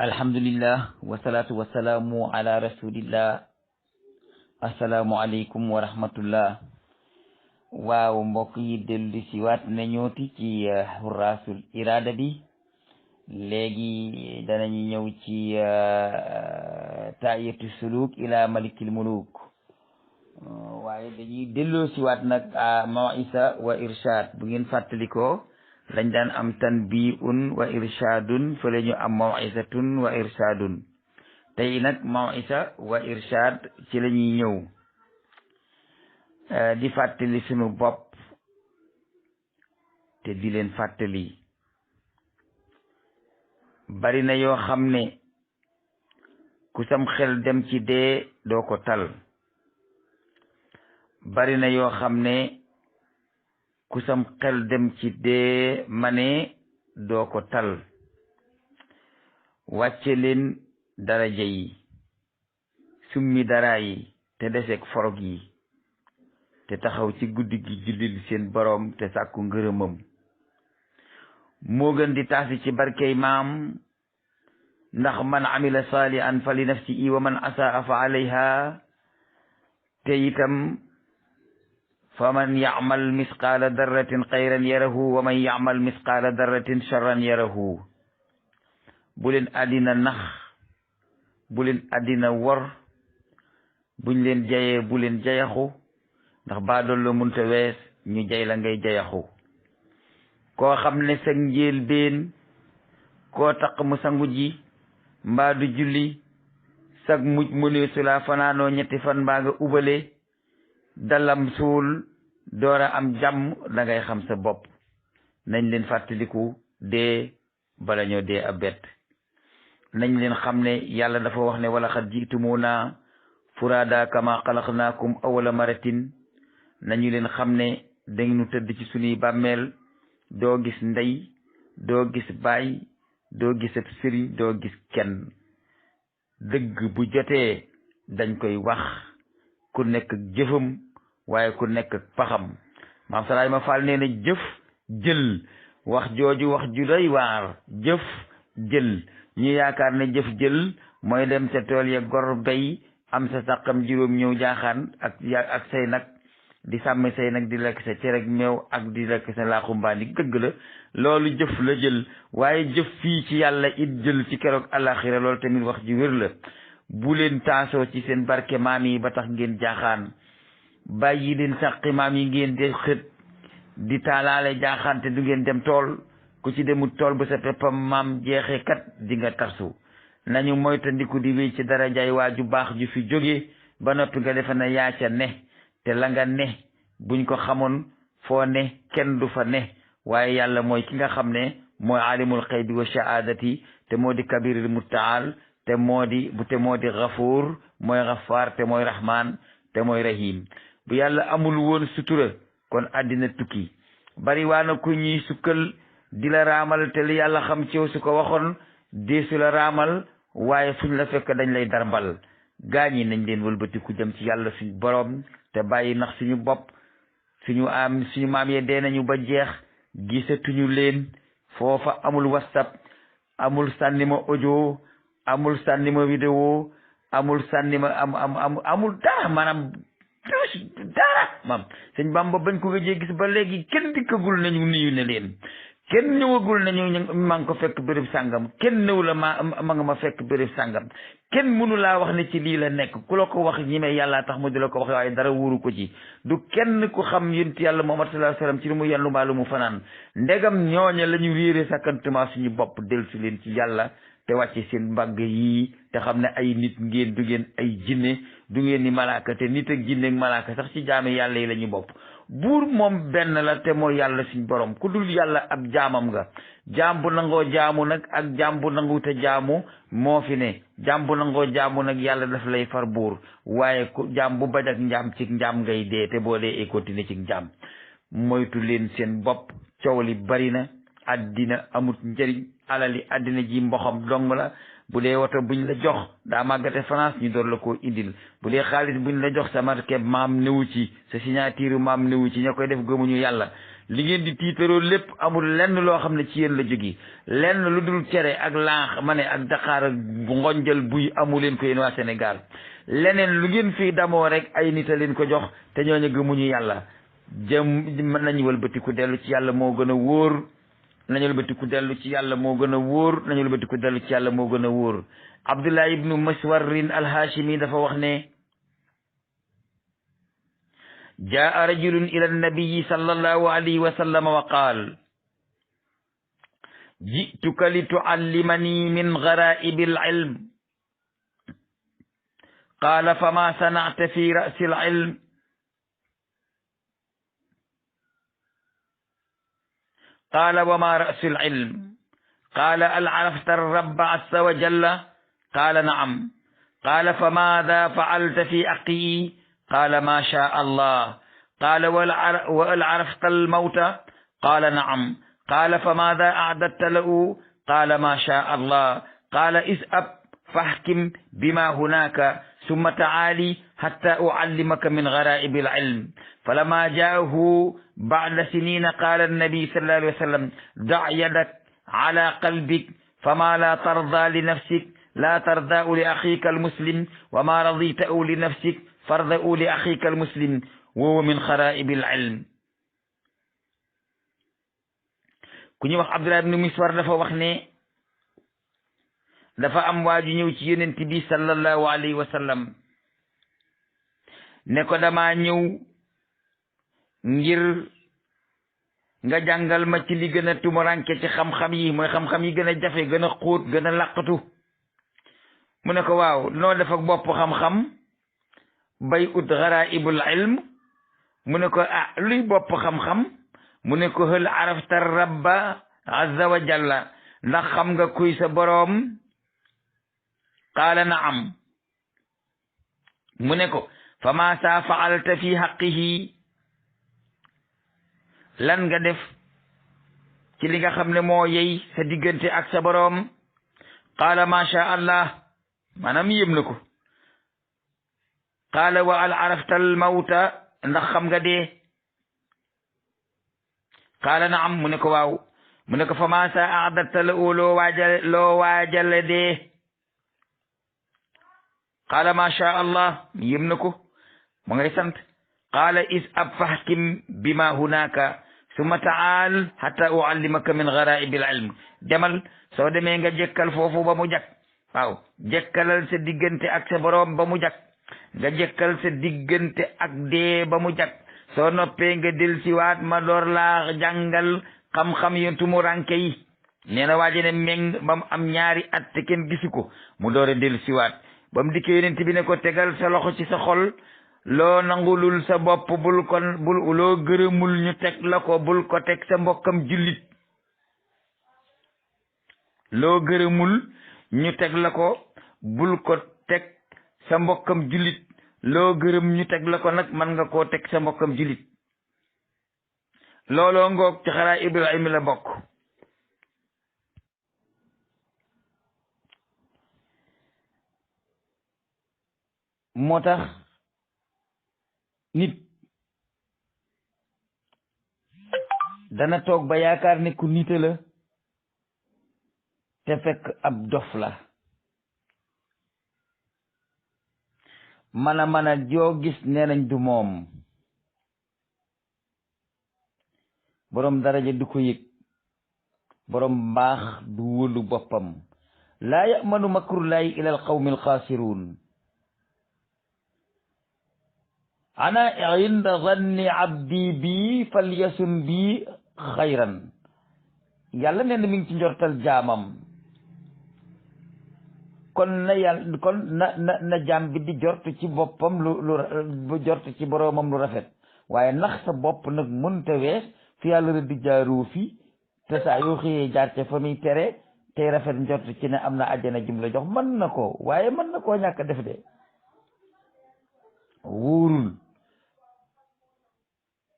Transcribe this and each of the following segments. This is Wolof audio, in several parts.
alhamdulillah wasalaatu wasalaamu ala rasulillah assalaamu aleykum wa rahmatullah. waaw mbokk yi dellu si waat nañooti ci Hurrasul Irada bi. léegi danañu ñëw ci taayatu suluk ila malikil muluk. waaye dañuy delloo si waat nag mawisa wa irshad. bu ngeen fàttalikoo lañ daan am tanbiun wa irshadun fa la ñu am mawisatun wa irshadun. tey nag mawisa wa irshad ci la ñuy ñëw di fàttali sunu bopp te di leen fàttali. bari na yoo xam ne ku sam xel dem ci dee doo ko tal. bari na yoo xam ne ku sam xel dem ci dee mane doo ko tal. wàcce leen daraja yi, summi dara yi te deseeg forog yi, te taxaw ci guddi gi jullil seen boroom te sàkku ngërëmam. moo gën di taasi ci barkey maam, ndax man amila salihan fa li nafsihi wa man asaa fa alayha. te itam fa man ya'mal misqaala darratin xayran yarahu wa man ya'mal misqaala darratin charran yarahu. bu leen àddina nax, bu leen àddina wor, buñ leen jayee bu leen jayaxu, ndax baadool la munta wees ñu jay la ngay jayaxu. koo xam ne sag njéel been koo taq mu sangu ji mbaa du julli, sag muj mu ne su la fanaanoo ñetti fan mbaa nga ubale dalam suul doora am jàmm, da ngay xam sa bopp. nañ leen fàttaliku dee bala ñoo dee a bett. nañ leen xam ne yàlla dafa wax ne wala xat jiitumuna furada kama xalaqnaakum awwala maratin. nañu leen xam ne dañu tëdd ci sunuy bàmmeel, doo gis ndey, doo gis baay, doo gis ab sëriñ, doo gis kenn. dëgg bu jotee dañ koy wax, ku nekk ak jëfam waaye ku nekk ak paxam. maam salaay ma faal nee na jëf jël, wax jooju wax ju doy waar. jëf jël, ñu yaakaar ne jëf jël mooy dem ca tool ya gor bay am sa sàqam juróom ñëw jaaxaan ak say nag di sàmm say nag di lekk sa cere ak meew ak di lekk sa laaxu mbaani. dëgg la loolu jëf la jël, waaye jëf fii ci yàlla it jël ci keroog àllaaxira loolu tamit wax ji wér la. bu leen taasoo ci seen barke maam yi ba tax ngeen jaaxaan. bàyyi leen sàqi maam yi ngeen di xët di taalaale jaaxaan te du ngeen dem tool. ku ci demul tool bu sa peppam maam jeexee kat di nga tarsu. nañu moytandiku di wéy ci darajaay waa ju baax ju fi jóge ba noppi nga defe na yaa ca ne. te la nga ne buñ ko xamoon foo ne kenn du fa ne. waaye yàlla mooy ki nga xam ne mooy alimul xaybi wa shahaadati, te moo di kabiril mutaal, te moo di gafuur, mooy gafaar, te mooy rahmaan, te mooy rahim. bu yàlla amul woon sutura kon àddina tukki. bari waa na ku ñuy sukkal di la raamal te li yàlla xam ci yow su ko waxoon deesu la raamal, waaye fuñ la fekk dañ lay darbal. gaañi nañ leen wëlbatiku jëm ci yàlla suñu boroom te bàyyi nax suñu bopp. suñu maam yee dee nañu ba jeex, gisatuñu leen. foofa amul whatsapp, amul sànni ma audio, amul sànni ma vidéo, amul sànni ma amul dara, maanaam dara. maam sëñ Bamba bañ ko gëjee gis ba léegi kenn dikkagul nañu nuyu ne leen, kenn ñëwagul nañu maa ngi ko fekk béréb sàngam, kenn ñëw la ma nga ma fekk béréb sàngam. kenn mënu laa wax ne ci lii la nekk. ku la ko wax ñi may yàlla tax mu di la ko wax, waaye dara wóoru ko ci. du kenn ku xam yonent yàlla Muhammad sallallahu alayhi wasallam ci lu mu yendu mbaa lu mu fanaan. ndegam ñooña la ñu réere sakkantuma suñu bopp dellusi leen ci yàlla te wàcce seen mbagg yii te xam ne ay nit ngeen, du ngeen ay jinne, du ngeen ni malaaka. te nit ak jinne ak malaaka sax ci jaami yàlla yi la ñu bopp. buur moom benn la te mooy yàlla suñ borom. ku dul yàlla ab jaamam nga. jaam bu nangoo jaamu nag ak jaam bu nangu te jaamu moo fi ne. jaam bu nangoo jaamu nag yàlla daf lay far buur, waaye ku jaam bu bañ ak njaam ci njaam ngay dee, te boo dee continuer ci njaam. moytu leen seen bopp. coow li bari na, àddina amut njëriñ. alali àddina ji mboxam dong la. bu dee woto buñ la jox daa màggate France ñu door la koo indil. bu dee xaalis buñ la jox sa marque maam newu ci, sa signature maam newu ci, ña koy def gëmuñu yàlla. li ngeen di tiitaroo lépp amul lenn loo xam ne ci yéen la jóge lenn lu dul cere ak laax ma ne ak daqaar ak ngonjal buy amu leen ko yéen waa Sénégal leneen lu ngeen fii damoo rek ay nit a leen ko jox te ñooñu gëmuñu yàlla mën nañu wëlbatiku dellu ci yàlla moo gën a wóor nañu wëlbatiku dellu ci yàlla moo gën a wóor nañu wëlbatiku dellu ci yàlla moo gën a wóor Abdullah ibnu Maswarrin al-Hashimi dafa wax ne jaa rajulun ila annabiyi sallallahu alayhi wa sallam wa qaal jituka li tuallimani min garaibi al-ilm qaala fama sana'ta fi ra'si al-ilm qaala wa ma ra'su al-ilm qaala hal arafta ar-rabba azza wa jalla qaala na'am qaala fa maadha fa'alta fi aqi qaala ma shaa Allah qaala wa hal arafta al-mawta qaala na'am qaala fa maadha a'dadta lahu qaala ma shaa Allah qaala izhab fahkim bima hunaka summa ta'ali hatta u'allimaka min ghara'ibi al-ilm falamma ja'ahu ba'da sinina qala an-nabi sallallahu alayhi wa sallam da' yadak ala qalbik fama la tarda li nafsik la tarda'u li akhika al-muslim wa ma radita'u li nafsik farda'u li akhika al-muslim wa huwa min ghara'ibi al-ilm. ku ñu wax Abdullah ibn Miswar dafa wax ne dafa am waaju ñëw ci yonent bi sallallahu alayhi wa sallam ne ko dama ñëw ngir nga jàngal ma ci li gën a tumuranke ci xam-xam yi mooy xam-xam yi gën a jafe gën a xóot gën a laqatu mu ne ko waaw noo def ak bopp xam-xam bay ut garaibul ilm mu ne ko luy bopp xam-xam mu ne ko hal arafta rabba azza wa jalla ndax xam nga kuy sa boroom qaala naam mu ne ko fa ma saa faalta fi haqqihi lan nga def ci li nga xam ne moo yey sa diggante ak sa boroom qaala ma sha Allah maanaam yëm na ko qaala wa al arafta al mawta ndax xam nga dee qaala naam mu ne ko waaw mu ne ko fa ma saa a'dadta lahu loo waajale dee qaala ma sha Allah yëm na ko mu ngay sant qaala izhab fahkim bima hunaka summa ta'al hatta u'allimaka min ghara'ibil ilm demal soo demee nga jekkal foofu ba mu jak waaw jekkalal sa diggante ak sa boroom ba mu jak nga jekkal sa diggante ak dee ba mu jak soo noppee nga del siwaat ma door laa jàngal xam-xam yu tumuranke yi nee na waaje ne meng ba mu am ñaari at te kenn gisu ko mu doore del siwaat ba mu dikkee yonent bi ne ko tegal sa loxo ci sa xol loo nangulul sa bopp bul loo gërëmul ñu teg la ko bul ko teg sa mbokkam jullit loo gërëmul ñu teg la ko bul ko teg sa mbokkam jullit loo gërëm ñu teg la ko nag mën nga koo teg sa mbokkam jullit looloo ngoog ci garaa'ibul ilmi la bokk moo tax nit dana toog ba yaakaar ne ku nite la te fekk ab dof la mën a joo gis nee nañ du moom boroom daraja du ko yëg boroom mbaax du wóolu boppam laa ya'manu makrullahi ila al qawmi al xaasiruun ana inda zanni abdi bi falyasun bi xayran yàlla nee na mi ngi ci njortal jaamam kon na jaam bi di jort ci boppam lu jort ci boroomam lu rafet waaye nax sa bopp nag mënta wees fi yàlla rëdd jaaroo fi te saa yoo xëyee jaar ca fa muy tere tey rafet njort ci ne am na àjjana jum la jox mën na ko waaye mën na koo ñàkk def de wóorul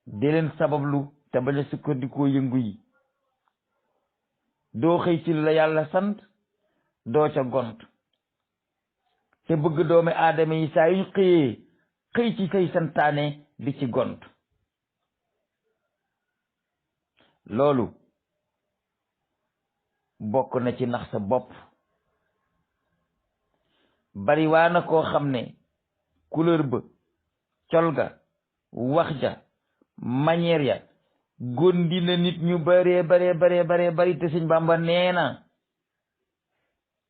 di leen sabablu te bañ a sukkandikoo yëngu yi doo xëy ci la yàlla sant doo ca gont te bëgg doomi aadama yi saa yuñ xëyee xëy ci say santaane di ci gont loolu bokk na ci nax sa bopp. bari waa na koo xam ne couleur ba, col ga, wax ja, manière ya gondi na nit ñu bare bari te sëñ Bamba nee na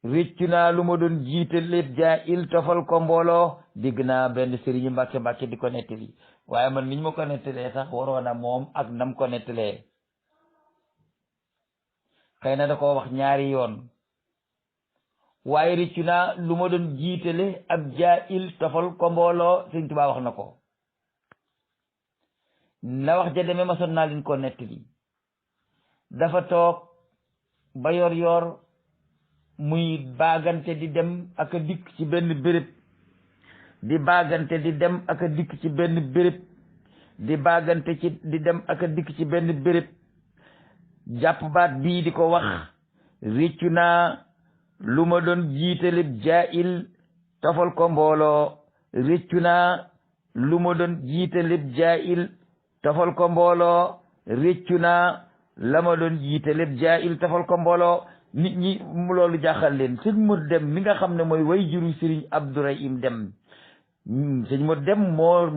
réccu naa lu ma doon jiite lépp jaa il tofal ko mbooloo. dégg naa benn sëriñu Mbàkke di ko nettali, waaye man niñ ma ko nettalee sax waroon a moom ak nam ko nettalee xëy na da koo wax ñaari yoon. waaye réccu naa lu ma doon jiitale ab jaa il tofal ko mbooloo. sëñ Tuubaa wax na ko. na wax ja demee ma son naa leen ko nettali. dafa toog ba yor muy baagante di dem ak a dikk ci benn béréb, di baagante di dem ak a dikk ci benn béréb, di baagante ci di dem ak a dikk ci benn béréb. jàpp baat bii di ko wax réccu naa lu ma doon jiitalib jaahil tofal ko mbooloo. réccu naa lu ma doon jiitalib jaahil tofal ko mbooloo. réccu naa la ma doon jiitalib jaahil tofal ko mbooloo. nit ñi loolu jaaxal leen. sëñ Modou Deme mi nga xam ne mooy way juru Sëriñ Abdourahim Deme, sëñ Modou Deme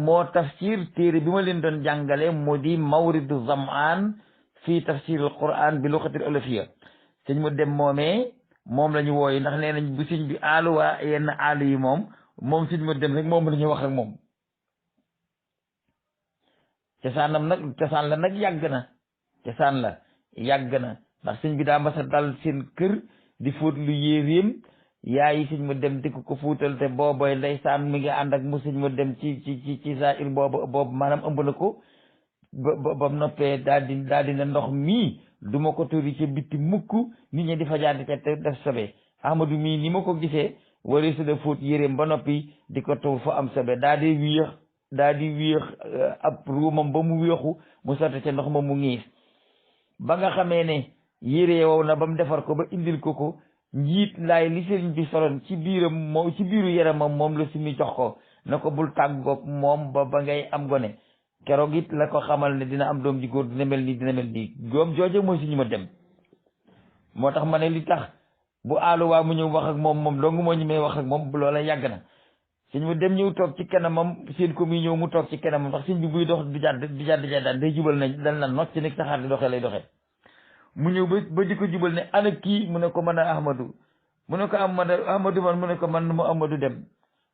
moo tafsir téere bi ma leen doon jàngale moo di Mawridu Zamaan fii tafsir al Quran bi luxatil olofiya. sëñ Modou Deme moom la ñu wooye ndax nee nañ bu sëñ bi aaluwaa yenn aalu yi moom sëñ Modou Deme rek moom la ñuy wax ak moom. cosaan la nag yàgg na ndax sëñ bi daa mas a dal seen kër di fóot lu yéeréem yaayi sëñ Modou Deme di ko fóotal te booboy ndeysaan mi ngi ànd ak mu sëñ Modou Deme ci saa il boobu maanaam ëmb na ko ba noppee daal di ne ndox mii du ma ko turi ci bitti mukk nit ñi di fa jaar di ca def sobe. Ahmadu mii ni ma ko gisee waree su def fóot yéreem ba noppi di ko tuur fa am sobe daal di wéex ab ruumam ba mu wéexu mu sotti ca ndox ma mu ngiis. ba nga xamee ne yére wow na ba mu defar ko ba indil ko njiit laay li sëriñ bi soloon ci biiru yaramam moom la simi jox ko na ko bul tàggoog moom ba ngay am gone. keroog it la ko xamal ne dina am doom ji góor dina mel nii doom jooje mooy sëñ Modou Deme. moo tax ma ne li tax bu aaluwaa mu ñëw wax ak moom dong moo ñu may wax ak moom loola yàgg na. sëñ Modou Deme ñëw toog ci kanamam seen ko muy ñëw mu toog ci kanamam ndax sëñ bi buy dox du jàdd day jubal nañ dal na not ci nekk saxaar di doxee lay doxee. mu ñëw ba di ko jubal ne ana kii mu ne ko mën a Ahmadou mu ne ko Ahmadou man mu ne ko man mu Ahmadou Deme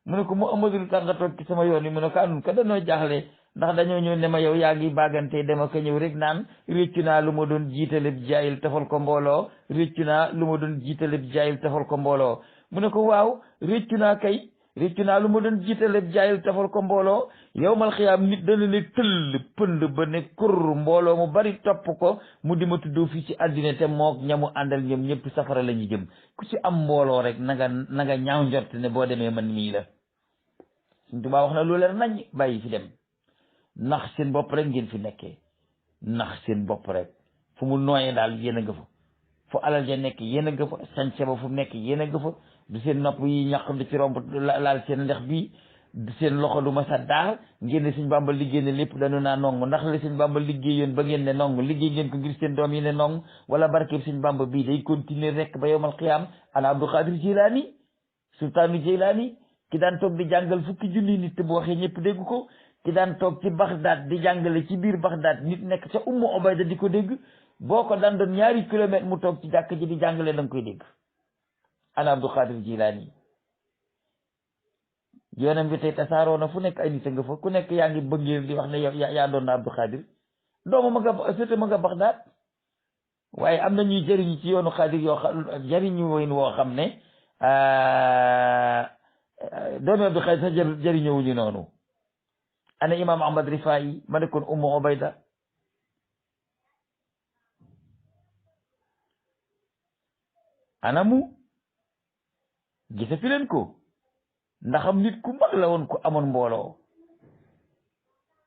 mu ne ko mu Ahmadou lu tax nga toog ci sama yoon yi mu ne ko anun ka dañoo jaaxle ndax dañoo ñëw ne ma yow yaa ngi bàggante dama ko ñëw rek naan réccu naa lu ma doon jiitaleb jaayil tafal ko mbooloo. réccu naa lu ma doon jiitaleb jaayil tafal ko mbooloo. mu ne ko waaw réccu naa lu ma doon jiitaleb jaayil tafal ko mbooloo. yawmal xiyaam nit dana ne tëll pënd ba ne kur mbooloo mu bari topp ko mu di ma tuddoo fii ci àddina te mook ñamu àndal ñoom ñëpp safara la ñu jëm. ku ci am mbooloo rek na nga ñaaw njort ne boo demee man mii la. Sëñ Tuubaa wax na lu leer nañ bàyyi fi dem. nax seen bopp rek ngeen fi nekkee nax seen bopp rek fu mu nooyee daal yéen a nga fa fu alal ja nekk yéen a nga fa sañse ba fu mu nekk yéen a nga fa du seen nopp yi ñaq di ci romb laal seen ndex bi du seen loxo du ma sa daal ngeen ne Sëñ Bàmba liggéey ne lépp dañu naa nong ndax la Sëñ Bàmba liggéey yoon ba ngeen ne nong liggéey ngeen ko ngir seen doom yi ne nong wala barkeeb Sëñ Bàmba bii day continuer rek ba yowmal xiyaam. ana Abdul Xaadir Jilaani sultaanu Jilaani ki daan toog di jàngal fukki junni nit bu waxee ñëpp dégg ko. ki daan toog ci Bagdad di jàngale ci biir Bagdad nit nekk ca Ummu Ubayda di ko dégg boo ko daan doon 2 kilomètres mu toog ci jàkk ji di jàngale da nga koy dégg. ana Abdul Xaadir Jilaani yoonam bi tey tasaaroo na fu nekk ay nit a nga fa ku nekk yaa ngi bëggee di wax ne yow yaa doon na Abdul Xaadir doomu ma nga surtout ma nga Bagdad waaye am na ñuy jëriñu ci yoonu Xaadir yoo xam jëriñu woon woo xam ne doomu Abdul Xaadir sax jëriñëwuñu noonu. ana imam Ahmad Rifaayi ma nekkoon Ummu Ubayda anamu gisa fi leen ko ndax am nit ku mag la woon ku amoon mbooloo.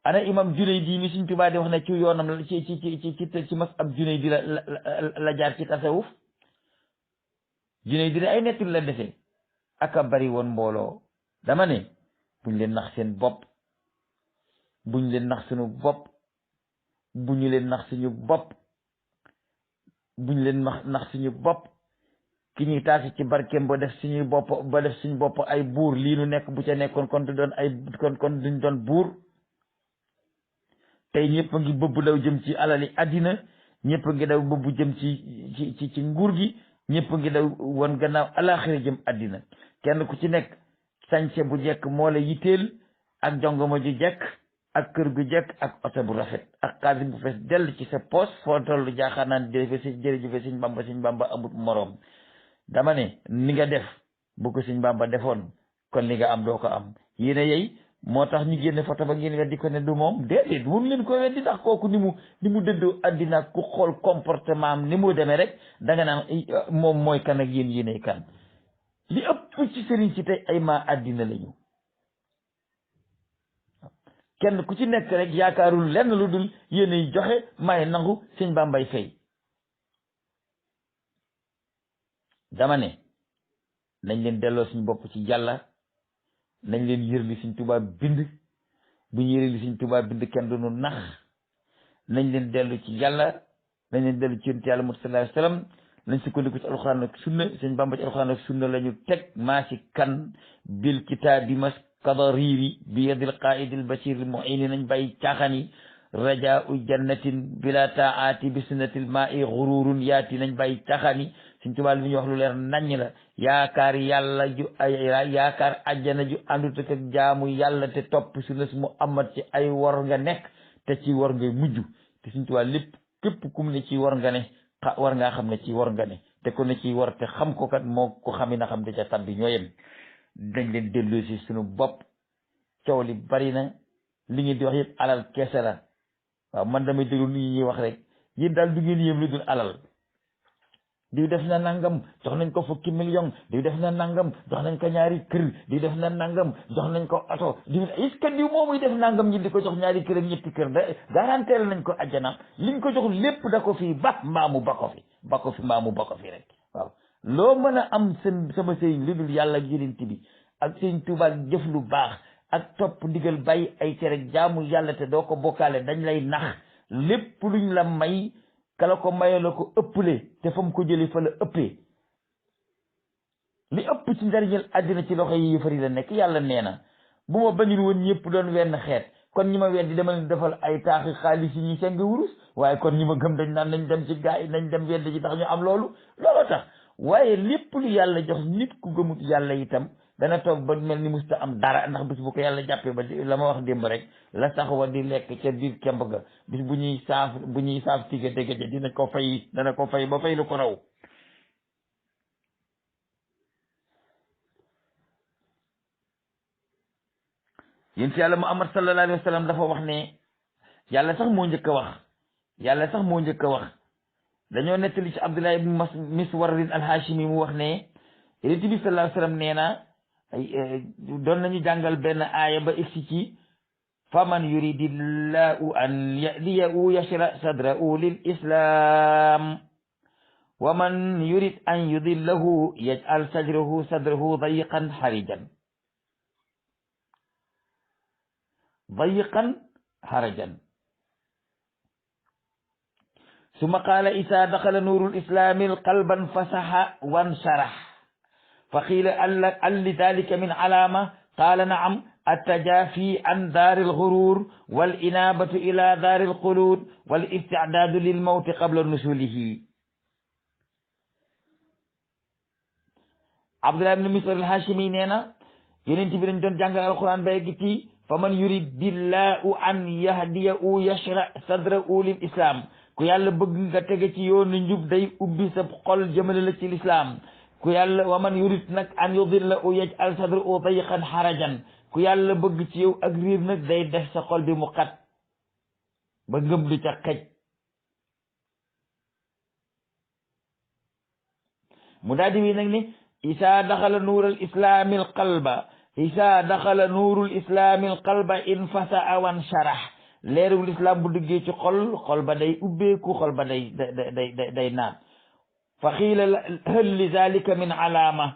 ana imam Junaydi mi Sëñ Tuubaa di wax ne ci yoonam ci mas ab Junaydi la jaar ci tasawuf. Junaydi ay nettul la defee aka bari woon mbooloo. dama ne buñ leen nax seen bopp buñ leen nax suñu bopp bu ñu leen nax suñu bopp buñ leen nax suñu bopp. ki ñuy taasi ci barkeem ba def suñu bopp ay buur lii nu nekk bu ca nekkoon kon du doon kon duñ doon buur. tey ñëpp a ngi bëbb daw jëm ci alali àddina ñëpp a ngi daw bëbb jëm ci nguur gi ñëpp a ngi daw won gannaaw alaxira jëm àddina kenn ku ci nekk sañse bu jekk moo la yitteel ak jongoma ju jekk ak kër gu jekk ak oto bu rafet ak xaalis bu fees dell ci sa poos foo tollu jaaxaar naan jërëjëfe sëñ Bamba amut moroom. dama ne ni nga def bu ko sëñ Bamba defoon kon li nga am doo ko am yéen a yey moo tax ñu génne photo ba ngeen weddi ko ne du moom déedéet mun leen ko weddi ndax kooku ni mu dëddoo àddina ku xool comportement am ni mu demee rek danga naan moom mooy kan ak yéenay kan. li ëpp ci sëriñ si tey ay maa àddina lañu kenn ku ci nekk rek yaakaarul lenn lu dul yéenay joxe may nangu sëñ Bambay fay. dama ne nañ leen delloo suñ bopp ci yàlla nañ leen yër li suñ Tuubaa bind bu ñu yëre li suñ Tuubaa bind kenn du nu nax nañ leen dellu ci yàlla nañ leen dellu ci yonent yàlla Muhammad sallallahu alayhi wasallam nañ sukkandiku ci alxuraan ak sunna sëñ Bamba ci alxuraan ak sunna la ñu teg maasi kan bil kitaabi mas kadariri bi yadil qaidil basir muini nañ bàyyi caaxaan yi rajaau jannatin bila taati bi sunnatil ma'i xururun yaati nañ bàyyi caaxaan yi Sëñ Tuubaa li ñu wax lu leer naññ la yaakaar yàlla yaakaar àjjana ju àndut ak jaamu yàlla te topp sunna mu amat ci ay war nga nekk te ci war ngay mujj te Sëñ Tuubaa lépp képp kum ne ci war nga ne war ngaa xam ne ci war nga ne te ko ne ci war te xam ko kat moo ko xami na xam da ca tabbi ñoo yem dañ leen delloo si suñu bopp coow li bari na li ngeen di wax yëpp alal keese la waaw man damay déglu nit ñi wax rek yéen daal du ngeen yéem lu dul alal diw def na nangam jox nañ ko fukki million diw def na nangam jox nañ ko ñaari kër diw def na nangam jox nañ ko oto diw est-ce que diw moomuy def nangam ñi di ko jox ñaari kër ak ñetti kër da garanteel nañ ko àjjana liñ ko jox lépp da ko fi mbaamu ba ko fi mbaamu ba ko fi rek waaw loo mën a am sama sëriñ lu dul yàlla ak yonent bi ak sëriñ Tuubaa jëf lu baax ak topp ndigal bàyyi ay tere jaamu yàlla te doo ko bokkaale dañ lay nax lépp luñ la may kala ko maye la ko ëpple te fa mu ko jëlee fa la ëppee li ëpp ci njariñal àddina ci loxo yi yëfari la nekk yàlla nee na bu ma bañul woon ñëpp doon wenn xeet kon ñi ma weddi dama leen defal ay taaxi xaalis yi ñuy seng wurus waaye kon ñi ma gëm dañ naan nañ dem ci gaa yi nañ dem weddi ci tax ñu am looloo tax waaye lépp lu yàlla jox nit ku gëmut yàlla itam dana toog ba mel ni musta am dara ndax bis bu ko yàlla jàppee ba la ma wax démb rek la sax wa di lekk ca biir kemb ga bis bu ñuy saaf tigga dégg dina ko fay dana ko fay ba fay lu ko raw yéen ci yàlla Muhammad sallallahu alayhi wa sallam dafa wax ne yàlla sax moo njëkk a wax dañoo nettali ci Abdullah ibn Miswar al-Hashimi mu wax ne yonent bi sallallahu alayhi wa sallam nee na doon nañu jàngal benn aaya ba egsi ci faman yuridillahu an yahdiyahu yashra sadrahu lil islam wa man yurid an yudillahu yaj'al sadrahu dayiqan harajan summa qaala isa daxala nuurul islami qalban fasaha wansharaha fa qiila al li dalika min alaama qaala naam التجافي عن دار الغرور والإنابة إلى دار الخلود والاستعداد للموت قبل نزوله Abdullah ibn Miswar al-Hashimi nee na yonent bi dañ doon jàngal alquran ba yegg ci faman yuridillahu an yahdiyahu yashra sadrahu lil islam ku yàlla bëgg nga tege ci yoonu njub day ubbi sa xol jëmale la ci l'islam ku yàlla waman yurid nag an yudillahu yaj'al sadrahu dayiqan harajan ku yàlla bëgg ci yow ak riir nag day def sa xol bi mu xat ba ngëm du ca xej mu daal di wi nag ni isa daxala nuurul islaamil qalba in fasaa wan sharah leerul islam bu duggee ci xol ba day ubbeeku xol ba day naat fa xiila hal li zalika min alaama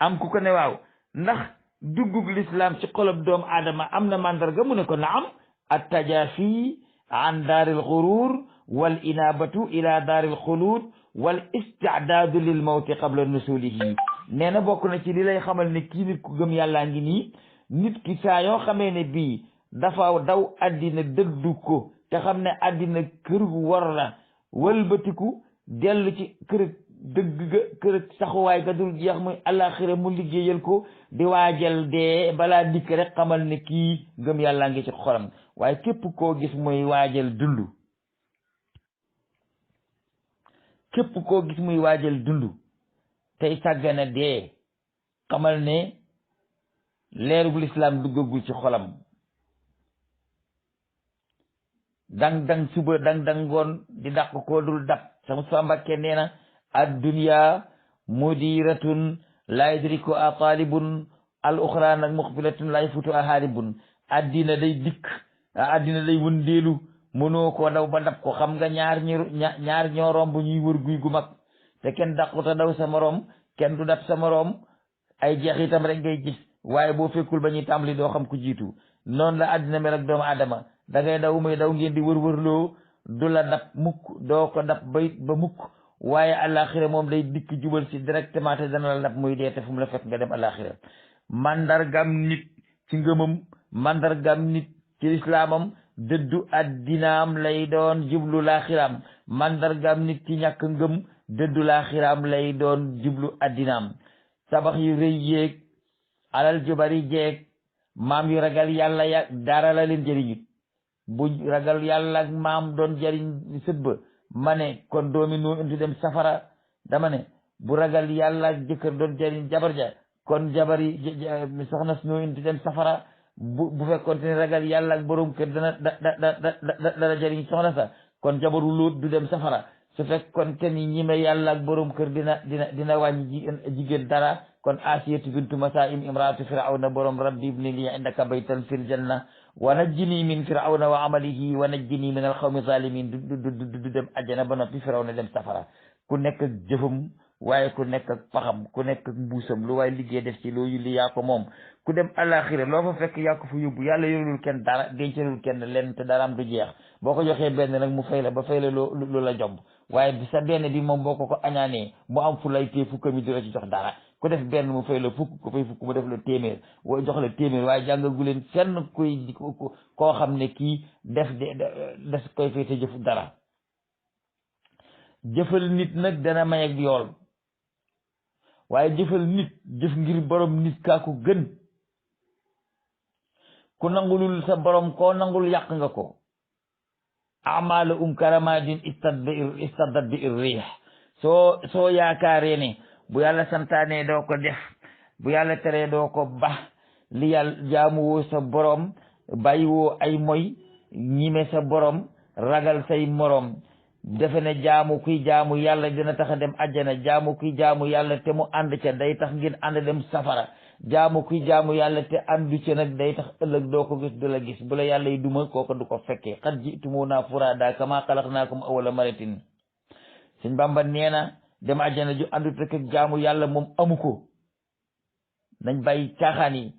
am ku ko ne waaw ndax duggug l'islam ci xolob doomu aadama am na mandarga mu ne ko naam at tajafi an daaril xurur wal inabatu ila daaril xuluud wal istidaadu lil mawti qabla nusulihi. nee na bokk na ci li lay xamal ne kii nit ku gëm yàllaa ngi nii, nit ki saa yoo xamee ne bii dafa daw addina dëddu ko te xam ne addina kër gu war la, wëlbatiku dellu ci kër dëgg ga, kër saxuwaay ga dul jeex muy àllaaxira, mu liggéeyal ko di waajal dee balaa dikk rek xamal ne kii gëm yàllaa ngi ci xolam. waaye képp koo gis muy waajal dund, képp koo gis muy waajal dund tey sàggana dee, xamal ne leerugul islaam duggagul ci xolam. dang suba dang ngoon di dàq koo dul dab. sama Musaa Mbàkke nee na addunya mudiratun la yudriku a talibun al uxra nag muxbilatun la yafutu a haribun. addina day dikk, addina day wëndeelu, mënoo koo daw ba dab ko. xam nga ñaar ñoo romb ñuy wër guy gu mag te kenn dàquta daw sa moroom, kenn du dab sa moroom, ay jeexitam rek ngay gis, waaye boo fekkul ba ñuy tàmbali doo xam ku jiitu. noonu la addina mel ak doomu aadama, da ngay daw muy daw, ngeen di wër-wërloo, du la dab mukk, doo ko dab ba mukk. waaye àllaaxira moom day dikk jubal si directement te dana la dab muy dee te fu mu la fekk nga dem àllaaxira. mandargam nit ci ngëmam, mandargam nit ci lislaamam dëddu addinaam lay doon jublu laaxiraam. mandargam nit ci ñàkk ngëm dëddu laaxiraam lay doon jublu addinaam. tabax yu rëy yeeg alal ju bari jeeg maam yu ragal yàlla ya dara la leen jëriñut. bu ragal yàlla ak maam doon jëriñ sët ba, ma ne kon doomi noo indi dem safara. dama ne bu ragal yàlla ak jëkkër doon jëriñ jabar ja, kon jabari soxna si noo indi dem safara. bu fekkoon te ne ragal yàlla ak borom kër dana jëriñ soxna sa, kon jabaru Lóot du dem safara. su fekkoon te ni ñime yàlla ak borom kër dina wàññi jigéen dara, kon Asiyatu bintu Masaa'im imraatu firawna borom rabbi ibni li indaka baytan fil janna wa najjini min firawna wa amalihi wa najjini min alqawmi zalimin. du dem ajjana ba noppi firawna dem safara. ku nekk ak jëfam, waaye ku nekk ak paxam, ku nekk ak mbuusam, lu waaye liggéey def ci loo yulli yaa ko moom. ku dem àllaaxira loo fa fekk yaa ko fa yóbbu. yàlla yorulul kenn dara, dencalul kenn lenn te daraam du jeex. boo ko joxee benn nag mu fay la ba fay la loo la jomb, waaye sa benn bi moom boo ko añaanee mu am fu lay tee fukka mi di la ci jox dara. ku def benn mu fay la fukk, ko fay fukk mu def la téeméer, woo jox la téeméer. waaye jàngagu leen fenn koy koo xam ne kii des koy fay te jëfu dara. jëfal nit nag dana may ak yool, waaye jëfal nit jëf ngir borom nit kaa ko gën. ku nangulul sa borom koo nangul yàq nga ko. amala karamadin istaddat bi irrih. soo yaakaaree ne bu yàlla santaane doo ko def, bu yàlla teree doo ko ba, li yàlla jaamu woo sa borom, bàyyi woo ay moy, ñime sa borom, ragal say morom, defe ne jaamu kuy jaamu yàlla dina tax a dem àjjana. jaamu kuy jaamu yàlla te mu ànd ca day tax ngeen ànd dem safara. jaamu kuy jaamu yàlla te àndu ca nag day tax ëllëg doo ko gis, du la gis. bu la yàlla yi duma kooku du ko fekkee. qad ji'tumuunaa furaadaa kamaa xalaqnaakum awwala maratin. Sëñ Bàmba nee na dem àjjana ju àndut ak jaamu yàlla moom amu ko. nañ bàyyi caaxaan yi.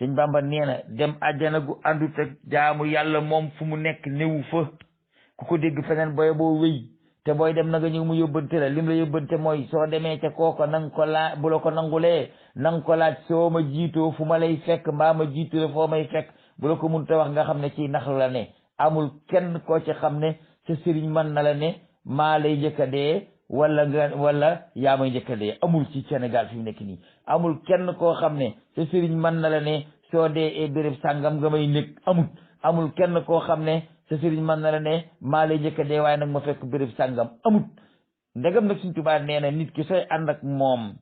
Sëñ Bàmba nee na dem àjjana gu àndut ak jaamu yàlla moom fu mu nekk néewu fa. ku ko dégg feneen booy boo wéy, te booy dem na nga ñëw mu yóbbante la. lim la yóbbante mooy soo demee ca kooko nang ko laaj, bu la ko nangulee nang ko laaj soo ma jiitoo fu ma lay fekk, mbaa ma jiitu la foo may fekk. bu la ko mun te wax nga xam ne ci nax la ne. amul kenn koo ci xam ne sa sëriñ mën na la ne maa lay njëkk a dee wala yaa may njëkk a dee. amul ci Sénégal fi mu nekk nii. amul kenn koo xam ne sa sëriñ mën na la ne soo dee béréb sàngam nga may nekk. amul kenn koo xam ne sa sëriñ mën na la ne maa lay njëkk a dee waaye nag ma fekk béréb sàngam. amut. ndegam nag Sëriñ Tuubaa nee na nit ki sooy ànd ak moom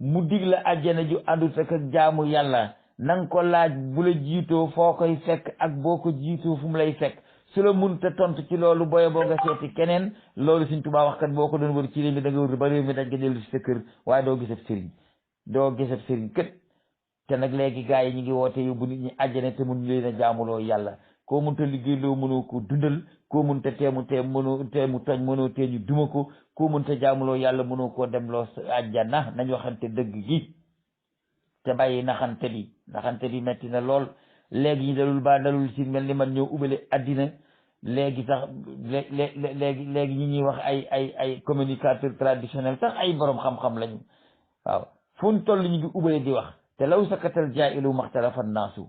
mu dig la àjjana ju àndut ak jaamu yàlla, nanga ko laaj bu la jiitoo foo koy fekk ak boo ko jiitoo fu mu lay fekk. su la munta tontu ci loolu booye boo nga seeti keneen. loolu Sëriñ Tuubaa wax kat boo ko doon wër ci réew mi da nga wër ba réew mi daj nga dellu si sa kër, waaye doo gisab sëriñ kët. te nag léegi gars yi ñu ngi woote yóbbu nit ñi àjjana te mun leen a jaamuloo yàlla. koo munta liggéey loo mënoo ko dundal, koo munta teemu tooñ mënoo tee ñu duma ko, koo munta jaamuloo yàlla mënoo koo dem loo àjjana. nañ waxante dëgg gi te bàyyi naxante bi metti na lool. léegi ñu dalul ba dalul si mel ni man ñëw ubale addina léegi sax léegi ñi ñuy wax ay communicateur traditionnel sax ay borom xam-xam lañu waaw fu ñu toll ñu ngi ubale di wax te law sakatal jaa'ilu maxtalafa naasu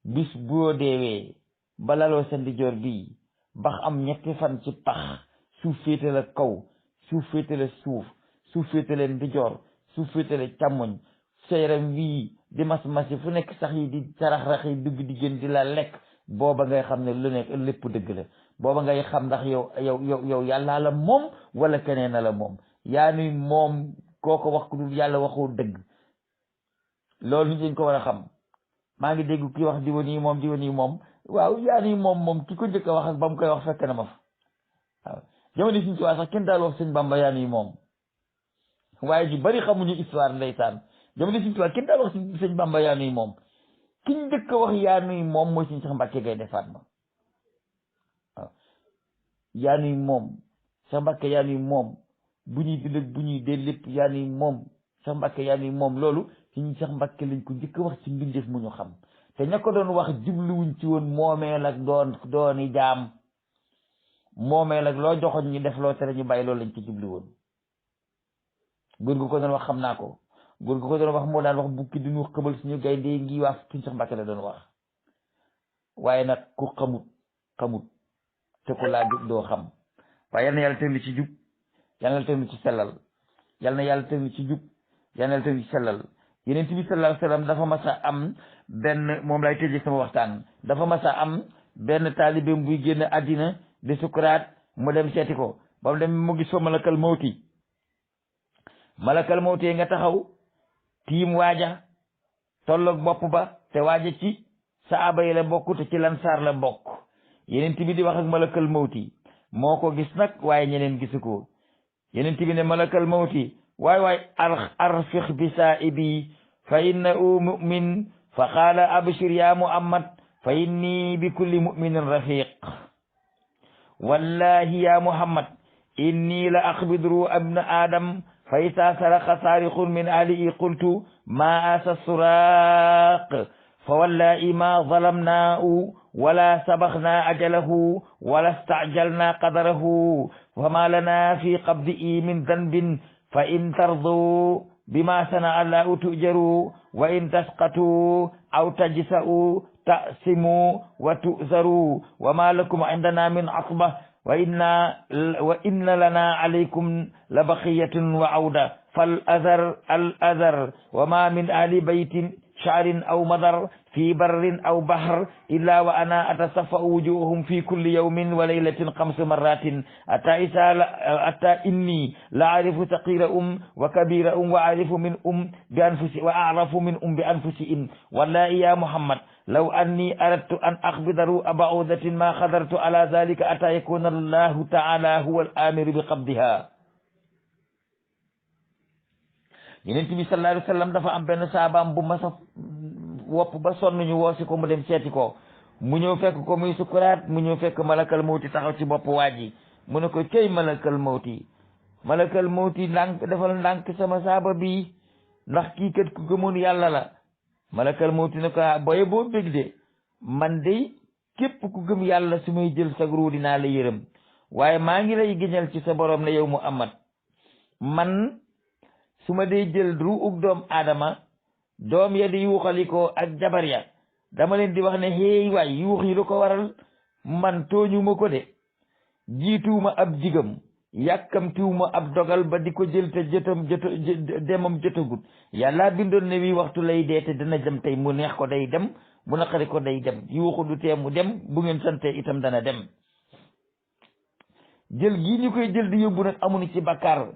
bis boo deewee ba laloo sa ndijoor bii bax am ñetti fan ci pax suuf féete la kaw suuf féete la suuf féete la ndijoor suuf féete la càmmoñ sa yaram wii di mas-masi fu nekk sax yi di sarax-rax yi dugg di gën di la lekk booba ngay xam ne lu nekk lépp dëgg la booba ngay xam ndax yow yàllaa la moom wala keneen a la moom yaa ni moom kooko wax ku dul yàlla waxoo dëgg loolu nit dañ ko war a xam maa ngi dégg kii wax diwa nii moom waaw yaa ni moom ki ko njëkk a wax ak ba mu koy wax fekk na ma fa waaw jamono Sëñ Tuubaa sax kenn daal wax Sëñ Bamba yaa ni moom waaye ji bari xamuñu histoire ndeysaan jamono Sëñ Tuubaa kenn daal wax Sëñ Bamba yaa ni moom ki njëkk a wax yaa ni moom mooy Sëñ Seex Mbàkke Gaynde Fatma waaw yaa ni moom Seex Mbàkke yaa ni moom bu ñuy bind ak bu ñuy dee lépp yaa ni moom Seex Mbàkke yaa ni moom loolu Sëñ Seex Mbàkke lañ ko njëkk a wax ci mbindeef mu ñu xam te ña ko doon wax jubluwuñ ci woon moomeel ak dooni jaam moomeel ak loo joxoñ ñu def loo tere ñu bàyyi loolu lañ ci jublu woon góor gu ko doon wax xam naa ko góor gu ko doon wax moo daan wax bukki duñu xëbal suñu gaynde ngi waa Sëñ Seex Mbàkke la doon wax waaye nag ku xamut te ku laajut doo xam waaye yal na yàlla teg ci jub yal na yàlla teg ci sellal yal na yàlla teg ci jub yal na yàlla teg ci sellal Yonent bi sallallahu alayhi wa sallam dafa mas a am benn moom lay tëjee sama waxtaan dafa mas a am benn taalibeem buy génn àddina di sukuraat mu dem seeti ko ba mu dem mu gis fa malakal mawti nga taxaw tiim waaja tolloog bopp ba te waaja ci saaba yi la bokk te ci lansaar la bokk Yonent bi di wax ak malakal mawti moo ko gis nag waaye ñeneen gisu ko Yonent bi ne malakal mawti waay arfiq bi saa'ibi fa innahu mu'min fa qaala abshir ya Muhammad fa inni bi kulli mu'minin rafiq wallahi ya Muhammad inni la aqbidu ruuha ibna adam fa iza saraqa saariqun min ahlihi qultu ma asa suraq fa wallahi ma zalamnaahu wala sabaxna ajalahu wala stajalna qadarahu fama lana fi qabdihi min danbin fa in tardu bima sana allahu tujaru wa in tasqatu aw tajsa'u tasimu wa tuzaru wa ma lakum indana min asba wa inna lana alaykum la baqiyatun wa awda fal azar wa ma min ahli baytin sha'rin aw madar fi barrin aw bahr illa wa ana atasaffa'u wujuhum fi kulli yawmin wa laylatin 5 marratin hatta inni la a'rifu saghira wa kabira wa a'rifu min bi anfusi wa a'rafu min bi anfusihim wallahi ya Muhammad law anni aradtu an akhbida ru'a ba'udatin ma qadartu ala dhalika hatta yakuna Allahu ta'ala huwa al-amiru bi qabdiha. Yonent bi sallallahu alayhi wa sallam dafa am benn saabaam bu masa wopp ba sonn ñu woosi ko mu dem seeti ko mu ñëw fekk ko muy sukuraat mu ñëw fekk malakal mawti taxaw ci bopp waa ji mu ne ko cey malakal mawti ndànk defal ndànk sama saaba bi ndax kii kat ku gëmoon yàlla la. malakal mawti ne ko boye boo bég de man de képp ku gëm yàlla su may jël sa ruu dinaa la yërëm waaye maa ngi lay géñal ci sa borom ne yow Muhammad man su ma dee jël ruug doom aadama doom ya di yuuxalikoo ak jabar ya dama leen di wax ne xéey waay yuux yi lu ko waral man tooñuma ko de jiituwuma ab jigam yàkkamtiwuma ab dogal ba di ko jël te demam jotagut yàlla bindoon ne wi waxtu lay dee te dana dem tey mu neex ko day dem mu naqari ko day dem yuuxu du tee mu dem bu ngeen sante itam dana dem jël gii ñu koy jël di yóbbu nag amuñu ci bakkaar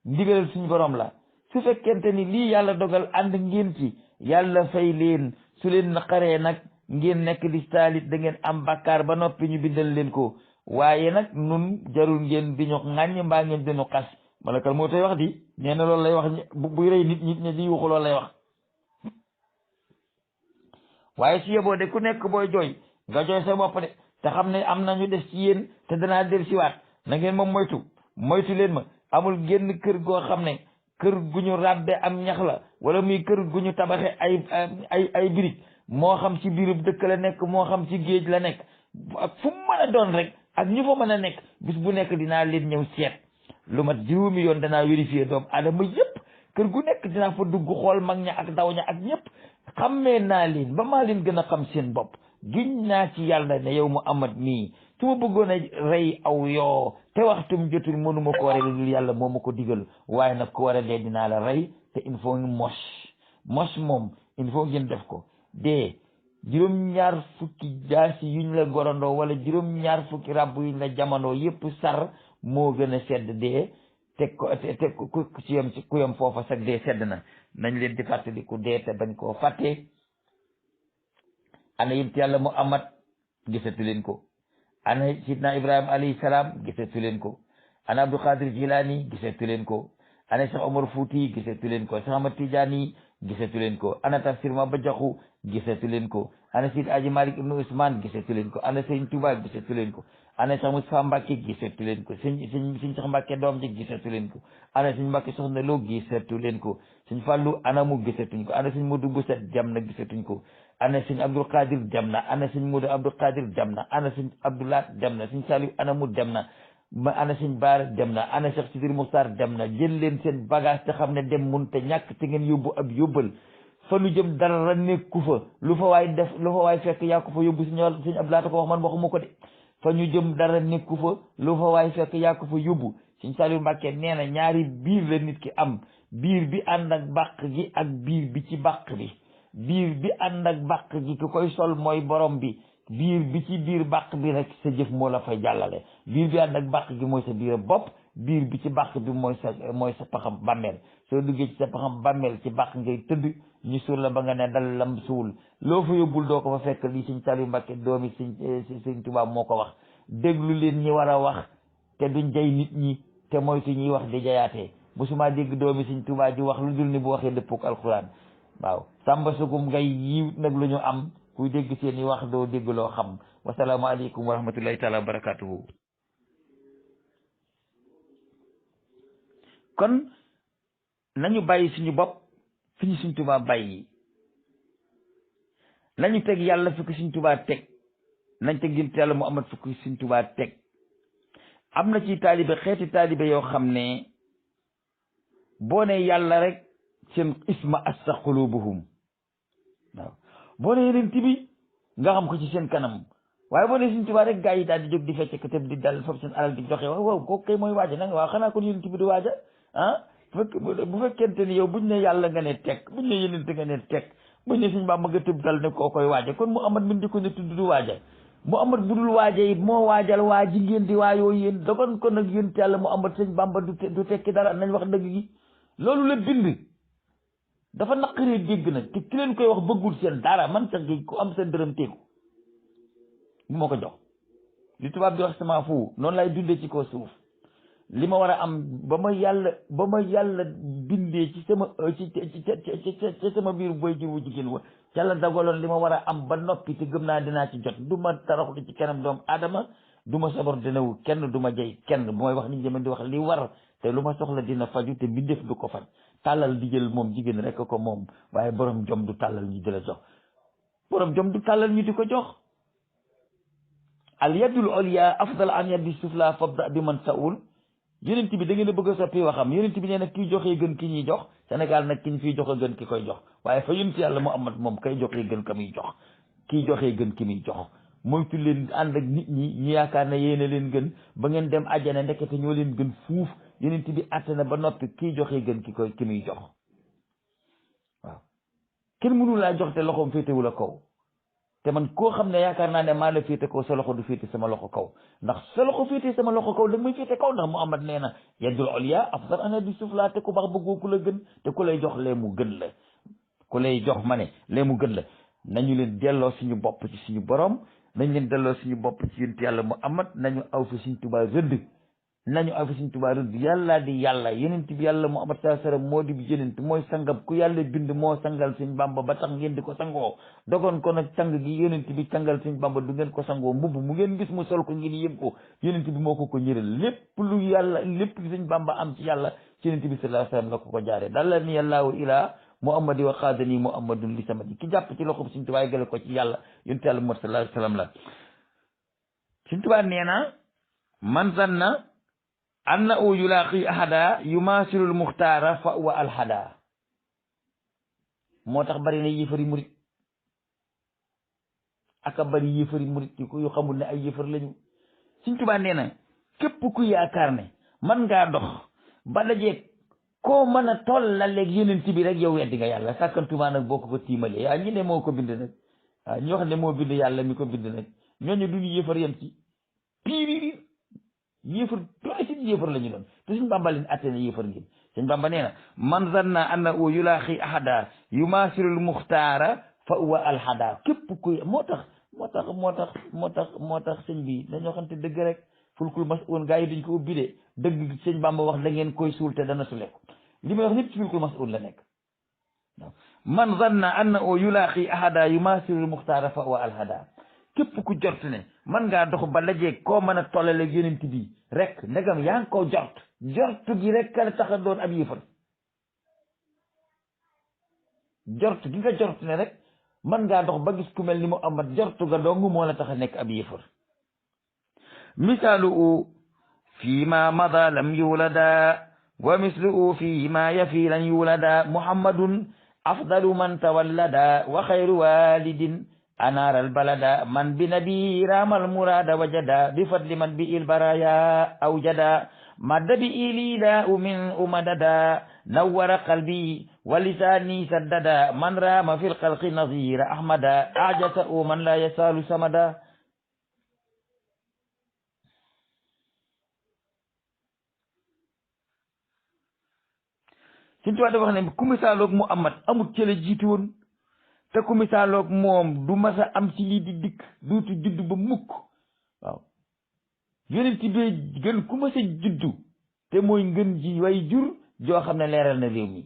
ndigalal suñu borom la su fekkente ni lii yàlla dogal ànd ngeen ci yàlla fay leen su leen naqaree nag ngeen nekk di saalit da ngeen am bakkaar ba noppi ñu bindal leen ko waaye nag nun jarul ngeen di ñu ŋàññ mbaa ngeen di ñu xas malakal moo tay wax di nee na loolu lay wax buy rey nit ñi di yuuxu loolu lay wax waaye su yeboo de ku nekk booy jooy nga jooy sa bopp de te xam ne am nañu des ci yéen te danaa del siwaat na ngeen moom moytu leen ma amul génn kër goo xam ne kër gu ñu ràbbe am ñax la wala muy kër gu ñu tabaxe ay birig moo xam ci biirub dëkk la nekk moo xam ci géej la nekk ak fu mu mën a a doon rek ak ñu fa mën a nekk bis bu nekk dinaa leen ñëw seet lu mat juróomi yoon danaa vérifier doomu aadama yëpp kër gu nekk dinaa fa dugg xool mag ña ak ndaw ña ak ñëpp xammee naa leen ba maa leen gën a xam seen bopp giñ naa ci yàlla ne yow Muhammad mii su ma bëggoon a rey aw yoo te waxtum jotul mënuma ko rey lu yàlla moo ma ko digal waaye nag ku war a dee dinaa la rey te il faut ñu mos moom il faut ngeen def ko dee juróom-ñaar fukki jaasi yuñ la gorandoo wala juróom-ñaar fukki ràbb yuñ la jamono yépp sar moo gën a sedd dee te ku ci yem ku yem foofa sax dee sedd na nañ leen di fàttali ku dee te bañ koo fàtte ana yonent yàlla Muhammad gisatu leen ko ana sidna Ibrahima alayhi salaam gisatu leen ko ana Abdul Qadir Jilani gisatu leen ko ana Cheikh Omar Fouti gisatu leen ko Cheikh Ahmad Tidiane gisatu leen ko ana Tafsir Maba Jaxu gisatu leen ko ana Seydi Aji Malik ibnu Usman gisatu leen ko ana Sëñ Tuubaa gisatu leen ko ana Cheikh Moustapha Mbacke gisatu leen ko sëñ Cheikh Mbacke doom ji gisatu leen ko ana Sëñ Mbacke Soxna Lo gisatu leen ko Sëñ Fallu ana mu gisatuñ ko ana Sëñ Modou Boussa jam na gisatuñ ko ana Sëñ Abdul Qadir dem na ana Sëñ Modou Abdul Qadir dem na ana Sëñ Abdoulaat dem na Sëñ Saliou ana mu dem na ana Sëñ Baara dem na ana Cheikh Sidir Muxtaar dem na jël leen seen bagage te xam ne dem mun te ñàkk te ngeen yóbbu ab yóbbal fa lu jëm dara nekku fa lu fa waay def lu fa waay fekk yaa ko fa yóbbu Sëñ Abdoulaat ko wax man waxuma ko de fa ñu jëm dara nekku fa lu fa waay fekk yaa ko fa yóbbu Sëñ Saliou Mbàkke nee na ñaari biir la nit ki am biir bi ànd ak bàq gi ak biir bi ci bàq bi biir bi ànd ak bàq gi ki koy sol mooy borom bi biir bi ci biir bàq bi rek sa jëf moo la fay jàllale biir bi ànd ak bàq gi mooy sa biir bopp biir bi ci bàq bi mooy sa paxam bàmmeel soo duggee ci sa paxam bàmmeel ci bàq ngay tëdd ñu suul la ba nga ne dal lam suul loo fa yóbbul doo ko fa fekk lii Sëñ Saliou Mbàkke doomi Sëñ Tuubaa moo ko wax déglu leen ñi war a wax te duñ jay nit ñi te moytu ñuy wax di jayaatee musuma dégg doomi Sëñ Tuubaa di wax lu dul ni bu waxee dëppoo ak alxuraan waaw sàmba sugum ngay yiwut nag lu ñu am kuy dégg seen i wax doo dégg loo xam wasalaamu aleykum wa rahmatullahi taala wa barakatuhu kon nañu bàyyi suñu bopp fi ñu Sëñ Tuubaa bàyyi nañu teg yàlla fi ko Sëñ Tuubaa teg nañ teg yonent yàlla Muhammad fi ko Sëñ Tuubaa teg am na ci taalibe xeeti taalibe yoo xam ne boo ne yàlla rek seen isma assa qulubuhum waaw boo ne yeneen bi nga xam ko ci seen kanam waaye boo ne Sëñ Tuubaa rek gaa yi daal di jóg di fecc ko tëb di dal foofu seen alal di joxe waaw kooku kay mooy waaja nanga waaw xanaa kon yeneen bi di waaja ah bu fekkente ni yow buñ ne yàlla nga ne teg buñ ne yeneen nga ne teg buñ ne Sëñ Bàmba nga tëb dal ne koo koy waaja kon Muhammad min di ko ne tudd du waaja Muhammad budul waaja it moo waajal waa ji ngeen di waayoo yéen dogon ko nag yéen yàlla Muhammad Sëñ Bàmba du tekki dara nañ wax dëgg gi loolu la bind dafa naqaree dégg nag te ki leen koy wax bëggul seen dara man sax gi ku am seen dërëm teeku bu ma ko jox li tubaab di wax sama fu noonu lay dundee ci kaw suuf li ma war a am ba ma yàlla bindee ci sama ci sama biir boy ji wu jigéen wa yàlla dagaloon li ma war a am ba noppi te gëm naa dinaa ci jot du ma taraxlu ci kanam doomu aadama du ma sabar dinawu kenn du ma jay kenn bu may wax ni jëman di wax li war te lu ma soxla dina faju te mbindeef du ko faj tàllal di jël moom jigéen rek ko moom waaye borom jom du tàllal ñu di la jox borom jom du tàllal ñu di ko jox al yadul ulya afdal an yadi sufla fabda bi man saul yonent bi da ngeen a bëgg a soppi waxam yonent bi nee na kii joxee gën ki ñuy jox Sénégal nag ki ñu fiy jox a gën ki koy jox waaye fa yonent yàlla Muhammad moom kay joxee gën ka muy jox kii joxee gën ki muy jox moytu leen ànd ak nit ñi ñu yaakaar ne yéen a leen gën ba ngeen dem àjjana ndekete ñoo leen gën fuuf yonent bi àtte na ba noppi kii joxee gën ki muy jox waaw kenn mënu laa jox te loxoom féetewu la kaw te man koo xam ne yaakaar naa ne maa la féete kaw sa loxo du féete sama loxo kaw ndax sa loxo féete sama loxo kaw da muy féete kaw ndax Muhammad nee na yadul ulya afdal an yadi sufla te ku baax bëggoo ku la gën te ku lay jox lee mu gën la ku lay jox ma ne lee mu gën la nañu leen delloo suñu bopp ci suñu borom nañ leen delloo suñu bopp ci yonent yàlla Muhammad nañu aw fi Sëñ Tuubaa rëdd nañu aw fi Sëñ Tuubaa rëdd yàlla di yàlla yonent bi yàlla Muhammad sallallahu alayhi wasallam moo di bi yonent mooy sangam ku yàlla bind moo sangal Sëñ Bàmba ba tax ngeen di ko sangoo dogoon ko nag sang gi yonent bi sangal Sëñ Bàmba du ngeen ko sangoo mbubb mu ngeen gis mu sol ko ngeen yëg ko yonent bi moo ko ñëral lépp lu yàlla lépp Sëñ Bàmba am ci yàlla ci yonent bi sallallahu alayhi wasallam la ko jaaree dalla ni yàllaahu ilaa Muhammadi wa xaadani Muhammadun li samadi ki jàpp ci loxo Sëñ Tuubaa gële ko ci yàlla yonent yàlla Muhammad sallallahu alayhi wasallam la Sëñ Tuubaa nee na man zanna anna u yulaaqi ahada yumasilul muxtaara fa wa alhada moo tax bari na yéefari murit aka bari yéefari murit yu xamul ne ay yéefar lañu. Sëñ Tuubaa nee na képp ku yaakaar ne man ngaa dox ba dajeeg koo mën a tollaleeg yonent bi rek yow weddi nga yàlla sàkkantuma nag boo ko tiimalee yaa ñi ne moo ko bind nag waaw ñoo xam ne moo bind yàlla mi ko bind nag ñooñu duñu yéefar yem ci piir yéefar doole si yéefar la ñu doon te suñ Bàmba leen atte ne yéefar ngeen. Sëñ Bàmba nee na man zanna anna u yulaaxi ahada yumasilul muxtaara fa huwa alhada képp kuy moo tax sëñ bi dañoo xam te dëgg rek fulkul mas'uun gaa yi duñ ko ubbi de dëgg sëñ Bàmba wax da ngeen koy suul te dana suleku li may wax lépp ci fulkul mas'uun la nekk. man zanna anna u yulaaqi ahada yumasilul muxtaara fa huwa alhada képp ku jort ne man ngaa dox ba dajeeg koo mën a tollale yonent bi rek ndegam yaa ngi ko jort gi rek ka la tax a doon ab yëfar jort gi nga jort ne rek man ngaa dox ba gis ku mel ni Muhammad jortu ga dong moo la tax a nekk ab yëfar. misaalu fi ma mada lam yulada wa mislu fi ma yafi lan yulada muhammadun afdalu man tawallada wa xayru walidin anaar albalada man bi nabi ramal murada wajada bi fadli man bi il baraya awjada madda bi ilila min umadada nawwara qalbi wa lisani saddada man rama fi lxalqi nazira ahmada ajasa u man la yasalu samada. Sëñ Tuubaa dafa wax ne ku misaaloog Muhammad amut cële jiitu woon te ku misaaloog moom du mas a am ci lii di dikk duutu juddu ba mukk waaw yonent bi gën ku mas a juddu te mooy ngën ji way jur joo xam ne leeral na réew mi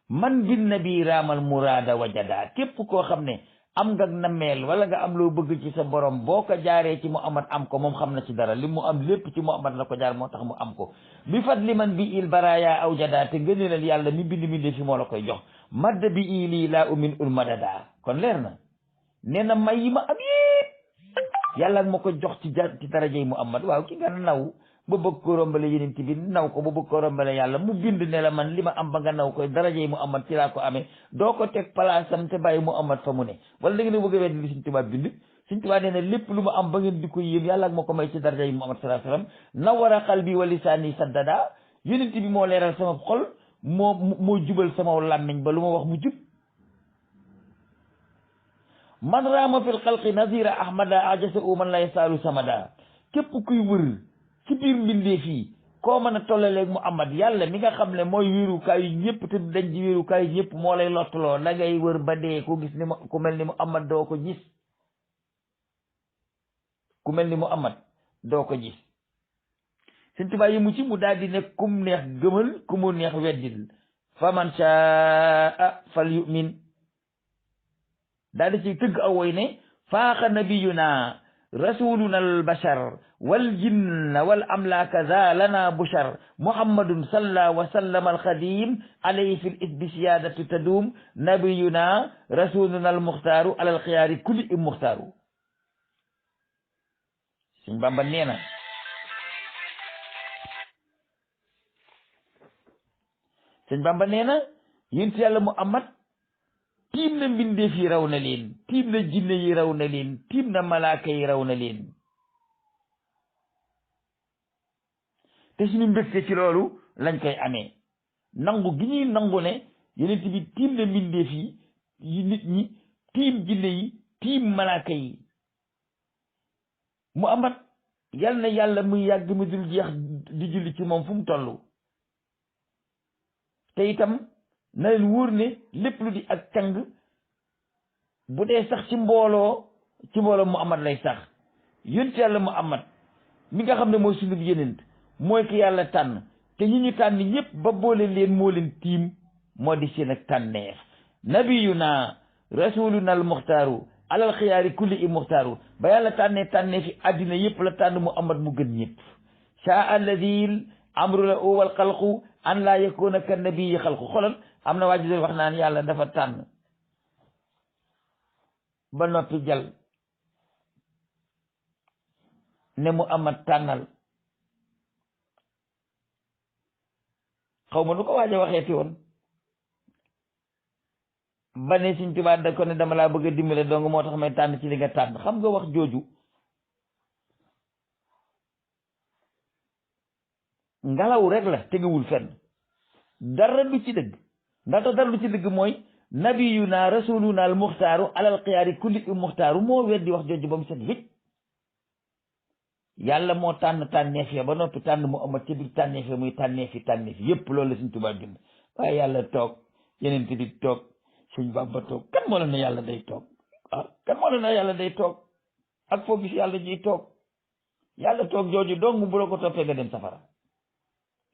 man bin nabi raamal muraada wajada képp koo xam ne am nga nameel wala nga am loo bëgg ci sa borom boo ko jaaree ci Muhammad am ko moom xam na ci dara li mu am lépp ci Muhammad la ko jaar moo tax mu am ko bi fadli man bi il baraya aw jada te ngëneelal yàlla mi bind mi fi moo la koy jox madd bi ili laa umin ul madada kon leer na nee na may yi ma am yépp yàlla ma ko jox ci darajey Muhammad waaw ki nga naw ba bëgg ko rombale yonent bi naw ko ba bëgg ko rombale yàlla mu bind ne la man li ma am ba nga naw koy darajey Muhammad ci laa ko amee doo ko teg palaasam te bàyyi Muhammad fa mu ne wala da ngeen a bëgg a weddi li Sëñ Tuubaa bind Sëñ Tuubaa nee na lépp lu ma am ba ngeen di ko yéem yàlla ma ko may ci darajey Muhammad sallallahu alayhi wasallam nawara qalbi wa lisaani saddada yonent bi moo leeral sama xol moo jubal sama làmmiñ ba lu ma wax mu jub man raama fil xalqi nazira ahmada ajasa u man la yasaalu samada képp kuy wër ci biir mbindeef yi koo mën a tollaleeg Muhammad yàlla mi nga xam ne mooy wéerukaayu ñëpp te dañ ci wéerukaayu ñëpp moo lay lottuloo da ngay wër ba dee ku gis ni ku mel ni Muhammad doo ko gis ku mel ni Muhammad doo ko gis. Sëñ Tuubaa yi mu ci mu daal di ne kum neex gëmal ku mu neex weddil fa man shaa fal yu'min daal di ci tëgg aw woy ne faaxa nabiyuna rasuluna al bashar wal jinna wal amlaaka za lana bushar muhammadun salla wa sallama al xadim alayhi fil isbi siyaadatu tadum nabiyuna rasuluna al muxtaaru alal xiyaari kulli im muxtaaru. Sëñ Bamba nee na Sëñ Bamba nee na yonent yàlla Muhammad tiim na mbindeef yi raw na leen tiim na jinne yi raw na leen tiim na malaaka yi raw na leen te suñu mbégte ci loolu lañ koy amee nangu gi ñuy nangu ne yonent bi tiim na mbindeef yi nit ñi tiim jinne yi tiim malaaka yi Muhammad yal na yàlla muy yàgg mu dul jeex di julli ci moom fu mu toll te itam na leen wóor ne lépp lu di ak càng bu dee sax ci mbooloo Muhammad lay sax yonent yàlla Muhammad mi nga xam ne mooy sunu yonent mooy ki yàlla tànn te ñi ñu tànn ñëpp ba boole leen moo leen tiim moo di seen ak tànneef nabiyuna rasuluna al muxtaaru alal xiyaari kulli i muxtaaru ba yàlla tànnee fi àddina yëpp la tànn Muhammad mu gën ñëpp saa alladil amru la wal xalqu an laa yakuna ka nabii xalqu xolal am na waa ji doon wax naan yàlla dafa tànn ba noppi jal ne Muhammad tànnal xaw ma nu ko waaj a waxee fi woon ba ne Sëñ Tuubaa da ko ne dama laa bëgg a dimbale donc moo tax may tànn ci li nga tànn xam nga wax jooju ngelaw rek la tegewul fenn dara du ci dëgg ndax dara du ci dëgg mooy nabiyuna rasuluna al muxtaaru alal xiyaari kulli muxtaaru moo weddi wax jooju ba mu set wécc yàlla moo tànn tànneef ya ba noppi tànn mu amat ci biir tànneef ya muy tànneef yépp loolu la Sëñ Tuubaa bind waaye yàlla toog yeneen bi toog Sëñ Bàmba toog kan moo la ne yàlla day toog kan moo la ne yàlla day toog ak foo gis yàlla jiy toog yàlla toog jooju dong bu la ko toppee nga dem safara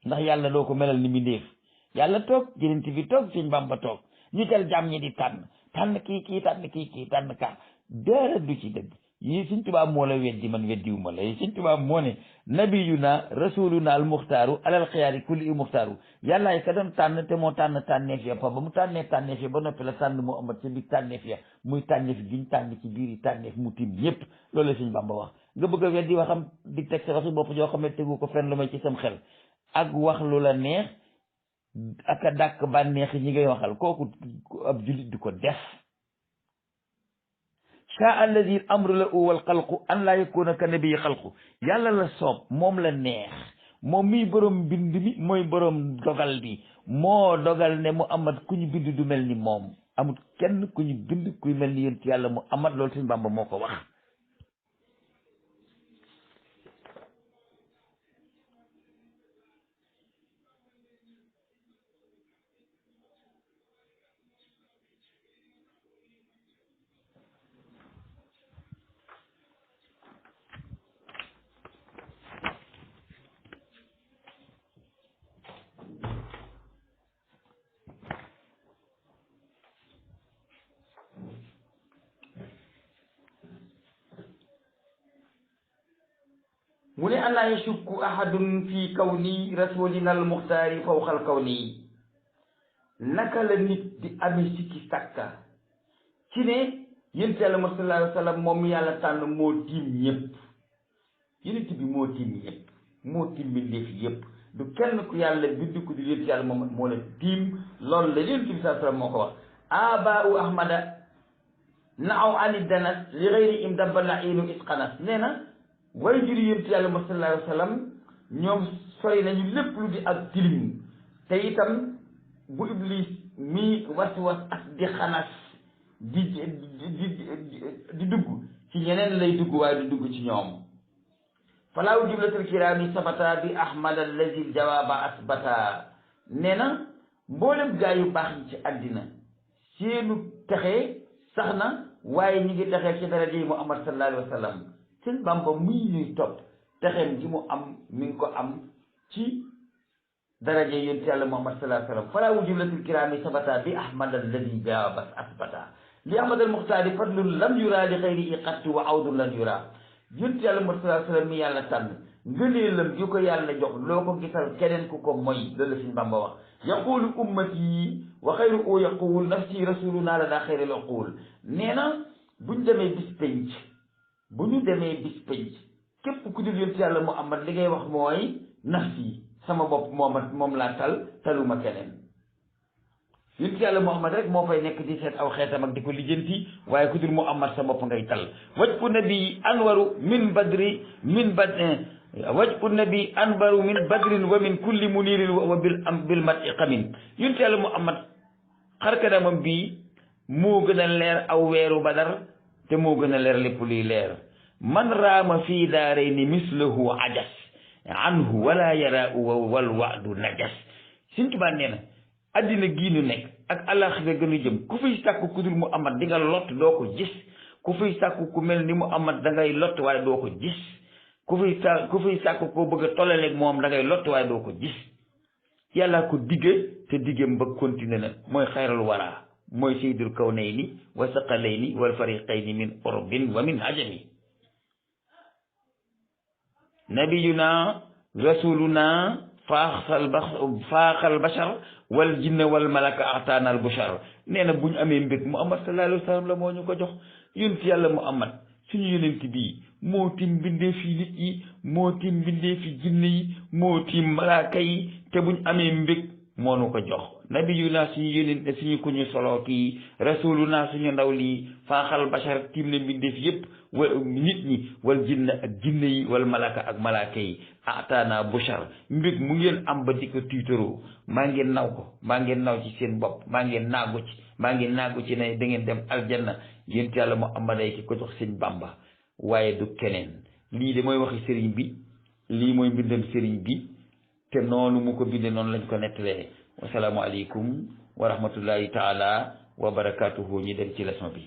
ndax yàlla doo ko melal ni mi ndéef yàlla toog yeneen bi toog Sëñ Bàmba toog ñu tel jàmm ñi di tànn kii tànn ka dara du ci dëgg yi Sëñ Tuubaa moo la weddi man weddiwuma la yi Sëñ Tuubaa moo ne nabiyuna rasuluna al muxtaaru alal xiyaari kulli muxtaaru yàllaay ka doon tànn te moo tànn tànneef ya ba mu tànnee tànneef ya ba noppi la tànn moo amat ci biir tànneef ya muy tànneef giñ tànn ci biir yi tànneef mu tim ñëpp loolu la Sëñ Bàmba wax nga bëgg a weddi waxam di teg sa waxi bopp joo xam ne tegu ko fenn lu may ci sam xel ak wax lu la neex ak a dàkk bànneex ñi ngay waxal kooku ab jullit du ko def saa alladi amru la uwal xalqu an laa yakuna ka nabi xalqu yàlla la soob moom la neex moom miy borom bind mi mooy borom dogal bi moo dogal ne Muhammad ku ñu bind du mel ni moom amul kenn ku ñu bind kuy mel ni yéen ci yàlla Muhammad loolu Sëñ Bàmba moo ko wax mu ne an laa yashukku ahadun fi kawni rasulina al muxtaari fawqal kawni naka la nit di amee sikki sàkka ci ne yonent yàlla Muhammad sallallahu alayhi wa sallam moom yàlla tànn moo tiim ñëpp yonent bi moo tiim ñëpp moo tiim mbindeef yëpp du kenn ku yàlla bind ko di yonent yàlla moom moo la tiim loolu la yonent bi sallallahu alayhi wa sallam moo ko wax abau ahmada naaw ani danas li gayri im dabbala inu isqanas nee na way juri yonent yàlla Muhammad sallallahu alayhi wa sallam ñoom sori nañu lépp lu di ak tilim te itam bu iblis mi was ak di xanas di dugg ci ñeneen lay dugg waaye du dugg ci ñoom falaaw jumlatul kiraami sabata bi ahmad allazi jawaaba asbata nee na mboolem gaa yu baax yi ci àddina seenu texe sax na waaye ñi ngi texee ci dara di Muhammad sallallahu alayhi wa sallam Sëñ Bàmba muy ñuy topp texeem gi mu am mi ngi ko am ci daraje yonent yàlla Muhammad sallallahu alayhi wa sallam falaa jumlatul kiraami sabata bi ahmad alladi jaaba asbata li ahmad al muxtaari fadlun lam yura li xayri iqatti wa awdun lan yura yonent yàlla Muhammad sallallahu alayhi wa sallam mi yàlla tànn ngëneelam yu ko yàlla jox loo ko gisal keneen ku ko moy loolu la Sëñ Bàmba wax yaqulu ummati wa xayru u yaqul nafsi rasuluna la daa xayril uqul nee na buñ demee bis penc bu ñu demee bis penc képp ku dul yonent yàlla Muhammad li ngay wax mooy nafsi sama bopp moom laa taluma keneen yonent yàlla Muhammad rek moo fay nekk di seet aw xeetam ak di ko lijjanti waaye ku dul Muhammad sa bopp ngay tal wajhu nabi anwaru min badri wajhu nabi anbaru min badrin wa min kulli munirin wa bil mati xamin yonent yàlla Muhammad xarkanamam bii moo gën a leer aw weeru badar te moo gën a leer lépp luy leer man raama fii daarayni mislahu ajas anhu wala yaraahu wal wa'du najas Sëñ Tuubaa nee na addina gii nu nekk ak àllaaxira gënu jëm ku fiy sàkku ku dul Muhammad di nga lott doo ko gis ku fiy sàkku ku mel ni Muhammad da ngay lott waaye doo ko gis ku fiy sàkku koo bëgg a tollaleeg moom da ngay lott waaye doo ko gis yàlla ko digge te diggam ba continué na mooy xayral wara mooy sayyidul kawnayni wa saqalayni wal fariqayni min urbin wa min ajami nabiyuna rasuluna faaxal bashar wal jinne wal malaka ataanal bushar nee na bu ñu amee mbég Muhammad sallallahu alayhi wa sallam la moo ñu ko jox yonent yàlla Muhammad suñu yonent bi moo tim bindee fi nit yi moo tim bindee fi jinne yi moo tim malaaka yi te buñ amee mbég moo nu ko jox nabiyu naa suñu yonent suñu ku ñu solo kii rasulu naa suñu ndaw lii faaxal bashar tim ne mbindeef yépp wa nit ñi wal jinne ak jinne yi wal malaka ak malaaka yi ataana bushar mbég mu ngeen am ba di ko tiitaroo maa ngeen naw ko maa ngeen naw ci seen bopp maa ngeen naagu ci ne da ngeen dem aljanna yént yàlla Muhammad ay ki ko jox sëñ Bamba waaye du keneen lii de mooy waxi sëriñ bi lii mooy mbindam sëriñ bi te noonu mu ko binde noonu lañ ko nettalee wasalaamu aleykum wa rahmatullahi taala wa barakatuhu ñi dem ci leçon bi